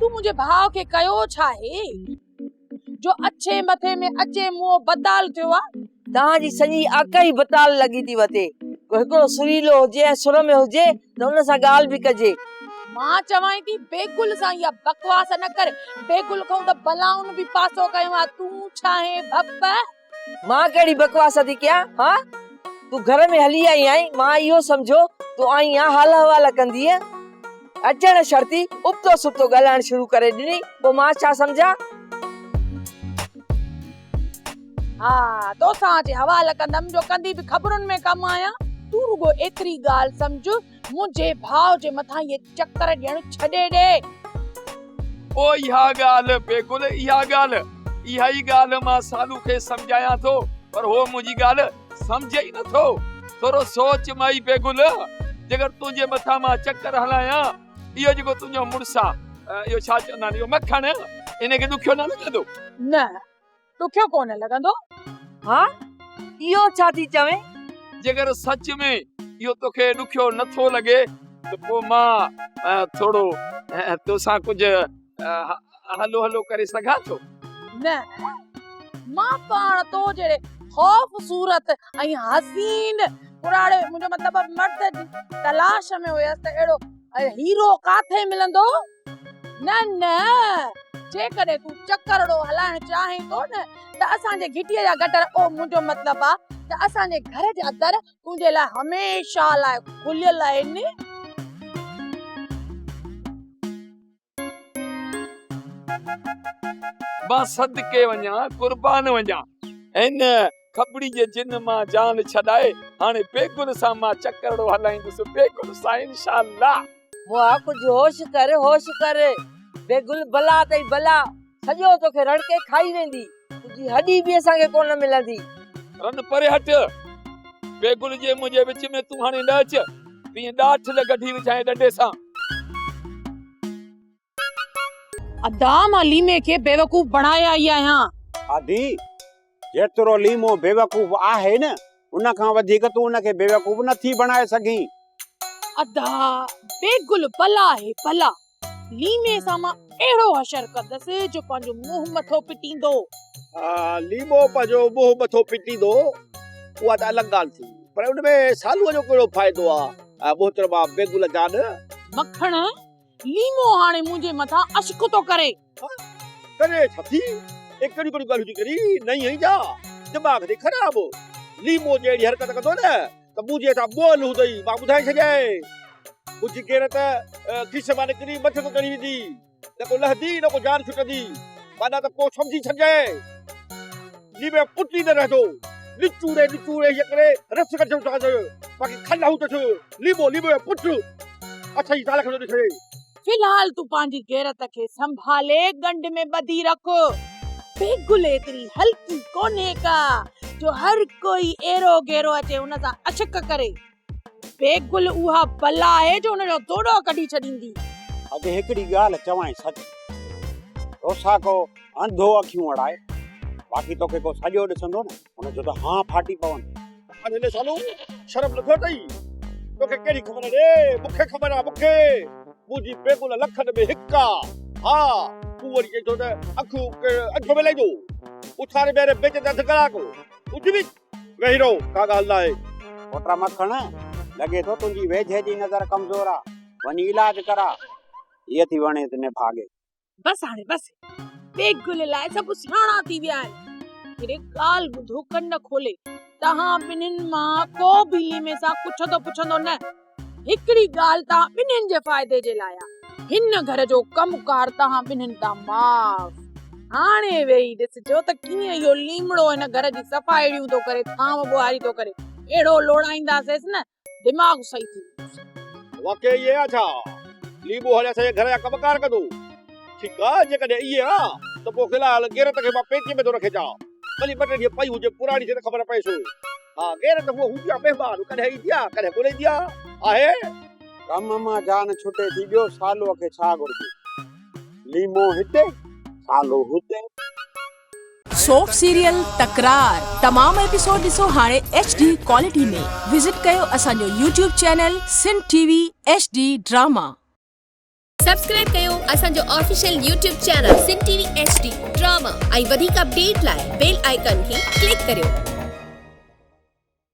تون منهنجي ڀاء کي ڪيو ڇا آهي جو اڇي مٿي ۾ اچي منهن بتال ٿيو آ. توهان جي سڄي آڪهه ئي بتال لڳي ٿي وتي. ڪو هڪڙو سريلو هجي ۽ سر ۾ هجي ته ان سان ڳالهه به ڪجي. مان چوانء ٿي بيگل سان اها بڪواس نه ڪر. بيگل کان ته بلائن به پاسو ڪيو آ. تون ڇاهين ڀپ؟ مان ڪهڙي بڪواس ٿي ڪيان ها؟ تون گهر ۾ هلي آئي آهين، مان اهو سمجهيو تون آئين آن حال احوال ڪندينء. اچڻ شرط ئي ابتو سبتو ڳالهائڻ شروع ڪري ڏني، پوء مان ڇا سمجهان؟ ها، توسان اچي حوال ڪندم جو ڪندي به خبرن ۾ ڪم آهيان. تون رڳو ايتري ڳالهه سمجهه، منهنجي ڀاء جي مٿان اهي چڪر ڏيڻ ڇڏي ڏي. پوء اها ڳالهه بيگل، اها ڳالهه، اها ئي ڳالهه مان سالو کي سمجهايان ٿو، پر هو منهنجي ڳالهه سمجهي ئي نٿو. ٿورو سوچ مائي بيگل، جيڪر تنهنجي مٿان مان چڪر هلايان، اهو جيڪو تنهنجو مڙس آ، اهو ڇا چوندا آهن، اهو مکڻ، ان کي ڏکيو نه لڳندو؟ نه، ڏکيو ڪونه لڳندو. ها، اهو ڇا ٿي چوين؟ جيڪر سچ ۾ اهو توکي ڏکيو نٿو لڳي ته پوء مان ٿورو توسان ڪجهه هلو هلو ڪري سگهان ٿو؟ نه، مان پاڻ تو جهڙي خوبصورت ۽ حسين ڪراڙي، منهنجو مطلب مرد جي تلاش ۾ هيس ته اهڙو هيرو ڪاٿي ملندو؟ نه نه، جيڪڏهن تون چڪرڙو هلائڻ چاهين ٿو نه ته اسان جي گهٽيء جا گٽر، او منهنجو مطلب آ ته اسان جي گهر جا در تنهنجي لاء هميشه لاء کليل آهن. مان صدقي وڃان، قربان وڃان. هن کٻڙي جي جن مان جان ڇڏائي، هاڻي بيگل سان مان چڪرڙو هلائيندس، بيگل سان انشاء الله. مئا ڪجهه هوش ڪر، هوش ڪر. بيگل بلا اٿئي بلا، سڄو توکي رڙڪي کائي ويندي. تنهنجي هڏي به اسان کي ڪونه ملندي. رن پري هٽ. بيگل جي منهنجي وچ ۾ تون هاڻي نه اچ، تيئن ڏاٺ نه ڪڍي وجهانء ڏنڊي سان. ادا مان ليمي کي بيوقوف بڻائي آئي آهيان. ادي، جيترو ليمو بيوقوف آهي نه، ان کان وڌيڪ تون ان کي بيوقوف نه ٿي بڻائي سگهين. ادا، بيگل بلا آهي بلا. ليمي سان مان اهڙو حشر ڪندس جو پنهنجو منهن مٿو پٽيندو. ها، ليمو پنهنجو منهن مٿو پٽيندو، اها ته الڳ ڳالهه ٿي، پر ان ۾ سالوء جو ڪهڙو فائدو آ، محترمه بيگل جان. مکڻ، ليمو هاڻي منهنجي مٿان اشڪ ٿو ڪري. ڪري ڇا ٿي؟ اي ڪهڙيون ڪهڙيون ڳالهيون ٿي ڪرين؟ نئين هئين جا دماغ ٿئي خراب. ليمو جي اهڙي حرڪت ڪندو نه ته منهنجي هيٺان مئل هوندئي، مان ٻڌائي ڇڏيانء. منهنجي غيرت کيسي مان نڪري مٿي تي چڙهي ويندي. نه ڪو لهندي نه ڪو جان ڇٽندي. معنيٰ ته ڪو سمجهي ڇڏجانء. ليمي پٽ ئي نه رهندو. نچوڙي نچوڙي هيء ڪري رس ڪڍي ڇڏيندس. باقي کل هوندس. ليمو ليمو جو پٽ. اڇا جي زال کي ٿو ڏسي. في الحال تون پنهنجي غيرت کي سنڀالي ڳنڍ ۾ ٻڌي رک. بيگل ايتري هلڪي ڪونهي ڪا جو هر ڪوئي ايرو غيرو اچي ان سان عشق ڪري. بيگل اها بلا آهي جو ان جو دوڏو ڪڍي ڇڏيندي. ادي هڪڙي ڳالهه چوانء سچ، توسان ڪو انڌو اکيون اڙائي، باقي توکي ڪو سڄو ڏسندو نه، ان جو ته هانء ڦاٽي پوندو. اڙي لي سالو، شرم نٿو اچئي؟ توکي ڪهڙي خبر ڙي، مون کي خبر آ، مون کي. منهنجي بيگل لکن ۾ هڪ آ. ها، تون وري چئين ٿو ته اکيون انڌو ملائيندو. اٿاري ويهاري بيچ تي اڌ ڪلاڪ اٿي به ويهي رهو، ڪا ڳالهه ناهي. پٽ مکڻ، لڳي ٿو تنهنجي ويجهي جي نظر ڪمزور آ. وڃي علاج ڪراء. هيء ٿي وڻي ته نڀاڳي. بس هاڻي بس. بيگل لاء سڀ سياڻا ٿي ويا آهن. هيڏي ڳالهه ٻڌو ڪن کولي. توهان ٻنهين مان ڪو به ليمي سان ڪڇندو پڇندو نه. هڪڙي ڳالهه توهان ٻنهين جي فائدي جي لاء آ. هن گهر جو ڪم ڪار توهان ٻنهين تان معاف. هاڻي ويهي ڏسجو ته ڪيئن اهو ليمڙو هن گهر جي صفائڙيون ٿو ڪري، ٿانو ٻهاري ٿو ڪري. اهڙو لوڙائينداسيس نه دماغ صحيح ٿي ويندس. واقعي ائين آ ڇا؟ ليمو هاڻي اسان جي گهر جا ڪم ڪار ڪندو؟ ٺيڪ آ، جيڪڏهن ائين آ ته پوء في الحال غيرت کي مان پيتيء ۾ ٿو رکي اچان. ڀلي ٻه ٽي ڏينهن پئي هجي پراڻي ٿئي ته خبر پئيس. ها غيرت هونء هوندي آ مهمان، ڪڏهن ايندي آ ڪڏهن ڪونه ايندي آ. آهي. ڪم مان جان ڇٽي ٿي ٻيو سالوء کي ڇا گهرجي؟ ليمو هتي، سالو هتي. سوپ سيريل تڪرار تمام ايپيسوڊ ڏسو هاڻي ايڇ ڊي ڪوالٽي ۾ وزٽ ڪيو اسان جو YouTube channel Sindh T V H D drama. Subscribe ڪيو اسان جو official YouTube channel Sindh T V H D drama ۽ وڌيڪ اپڊيٽ لاء بيل آئيڪان کي ڪلڪ ڪريو.